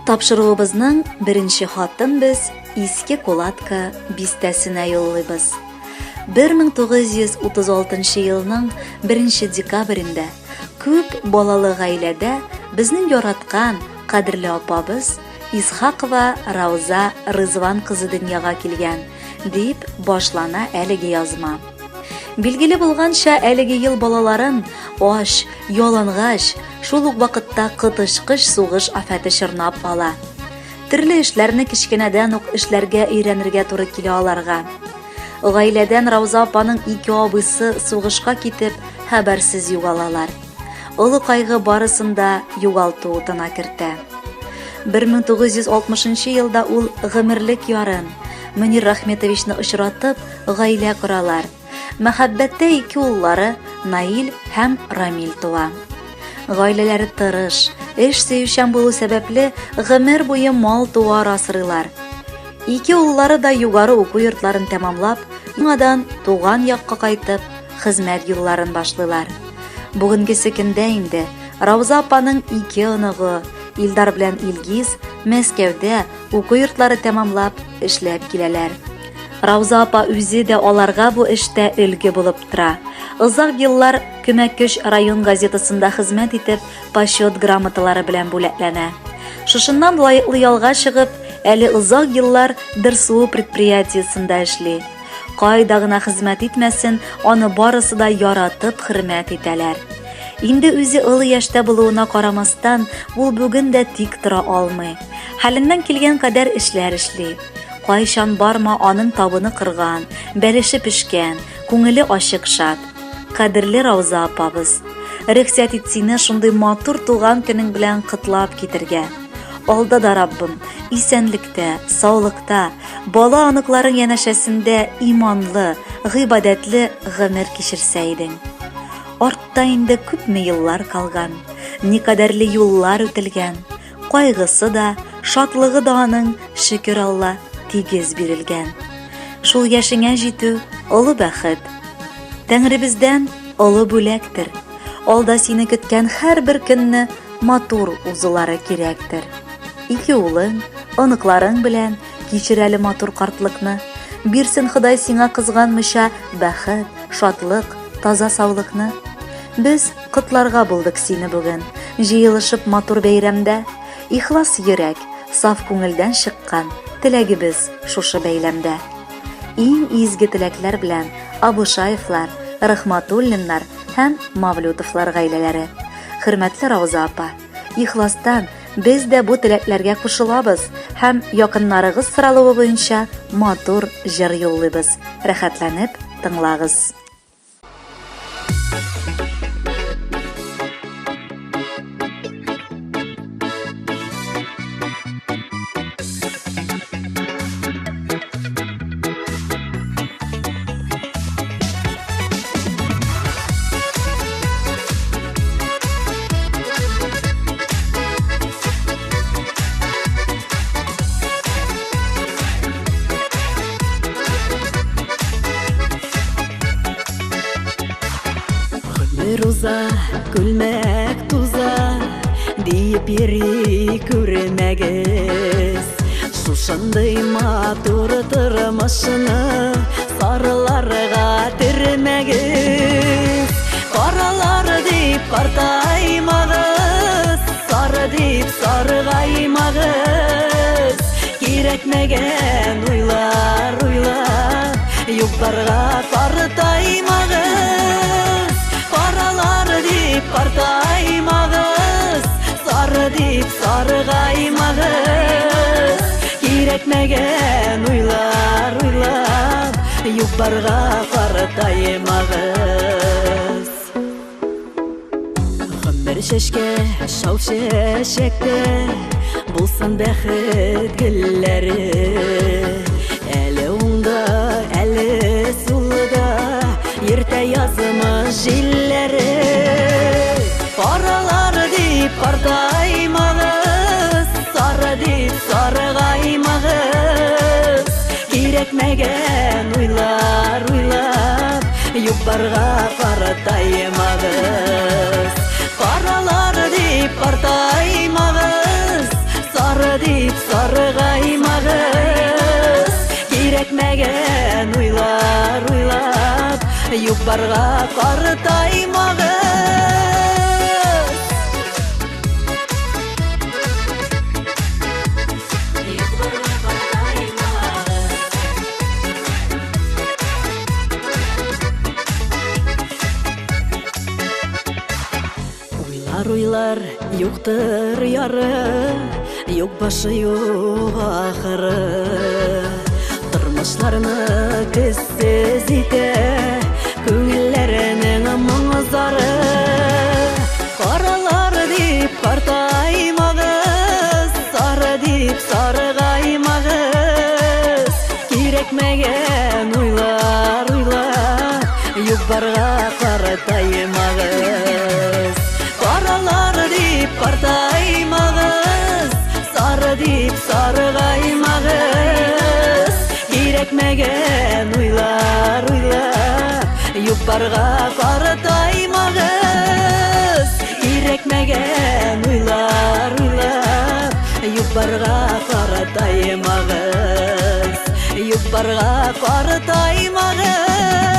Тапшыруыбызның беренче хатын без Иске Кулатка бистәсенә юллыйбыз. 1936 елның 1 декабрендә күп балалы гаиләдә безнең яраткан, кадерле апабыз Исхакова Рауза Рызван кызы дөньяга килгән, дип башлана әлеге язма. Билгеле булганча, әлеге ел балаларын ач, ялангач, шул ук вакытта коточкыч сугыш афәте чорнап ала. Төрле эшләрне кечкенәдән үк эшләргә өйрәнергә туры килә аларга. Гаиләдән Рауза апаның ике абыйсы сугышка китеп, хәбәрсез югалалар. Олы кайгы барысын да югалту утына кертә. 1960 елда ул гомерлек ярын, Мөнир Рахметовичны очратып, гаилә коралар. Мәхәббәттә ике уллары Наил һәм Рамил туа. Гаиләләре тырыш, эш сөючән булу сәбәпле, гомер буе мал-туар асрыйлар. Ике уллары да югары уку йортларын тәмамлап, яңадан туган якка кайтып, хезмәт юлларын башлыйлар. Бүгенгесе көндә инде Рауза апаның ике оныгы, Илдар белән Илгиз, Мәскәүдә уку йортлары тәмамлап, эшләп киләләр. Рауза апа үзе дә аларга бу эштә өлге булып тора. Озак еллар Көмәк көч район газетасында хезмәт итеп, почет грамоталары белән бүләкләнә. Шушыннан лаеклы ялга чыгып, әле озак еллар ДРСУ предприятиесендә эшли. Кайда гына хезмәт итмәсен, аны барысы да яратып, хөрмәт итәләр. Инде үзе олы яшьтә булуына карамастан, ул бүген дә тик тора алмый. Хәленнән килгән кадәр эшләр эшли. Кайчан барма, аның табыны кырган, бәлеше пешкән, күңеле ачык шат. Кадерле Рауза апабыз, рөхсәт ит сине шундый матур туган көнең белән котлап китергә. Алда да Раббым, исәнлектә, саулыкта, бала оныкларың янәшәсендә иманлы, гыйбадәтле гомер кичерсә идең. Артта инде күпме еллар калган, никадәрле юллар үтелгән, Кайгысы да, шатлыгы да аның, шөкер Алла, тигез бирелгән. Шул яшеңә җитү олы бәхет. Тәңребездән олы бүләктер. Алда сине көткән һәрбер көнне матур узулары кирәктер. Ике улың, оныкларың белән кичер әле матур картлыкны. Бирсен Ходай сиңа кызганмыйча бәхет, шатлык, таза саулыкны. Без Котларга булдык сине бүген, җыелышып матур бәйрәмдә. Ихлас йөрәк, саф күңелдән чыккан теләгебез шушы бәйләмдә. Иң изге теләкләр белән Абушаевлар, Рахматуллиннар һәм Мавлютовлар гаиләләре. Хөрмәтле Рауза апа, ихластан без дә бу теләкләргә кушылабыз һәм якыннарыгыз соралуы буенча матур җыр юллыйбыз. Рәхәтләнеп тыңлагыз. Гомер уза, күлмәк туза, диеп йөри күрмәгез. Шушындый матур тормышны сарыларга төрмәгез. Каралар дип картаймагыз, сары дип саргаймагыз. Кирәкмәгән уйлар уйлап, юк-барга картаймагыз. Каралар дип картаймагыз, сары дип саргаймагыз. Кирәкмәгән уйлар уйлап, юк-барга картаймагыз. Гомер чәчкә, шау чәчәктә Булсын бәхет гөлләре. Әле уңда, әле сулда Йөртә язмыш җилләре. Каралар дип картаймагыз, Сары дип саргаймагыз. Кирәкмәгән уйлар уйлап, Юк-барга картаймагыз. Каралар дип картаймагыз, Сары дип сарыгаймагыз. Кирәкмәгән уйлар уйлап, юк-барга картаймагыз. Уйлар, уйлар, юктыр яры, юк башы, юк ахыры. Тормышларны көзсез итә күңелләренең моң-зары. Каралар дип картаймагыз, сары дип сарыгаймагыз. Кирәкмәгән уйлар уйлап, юк-барга картаймагыз. Каралар дип картаймагыз, сары дип сарыгаймагыз. Кирәкмәгән уйлар уйлап, юк-барга картаймагыз. Кирәкмәгән уйлар уйлап, юк-барга картаймагыз. Юк-барга картаймагыз.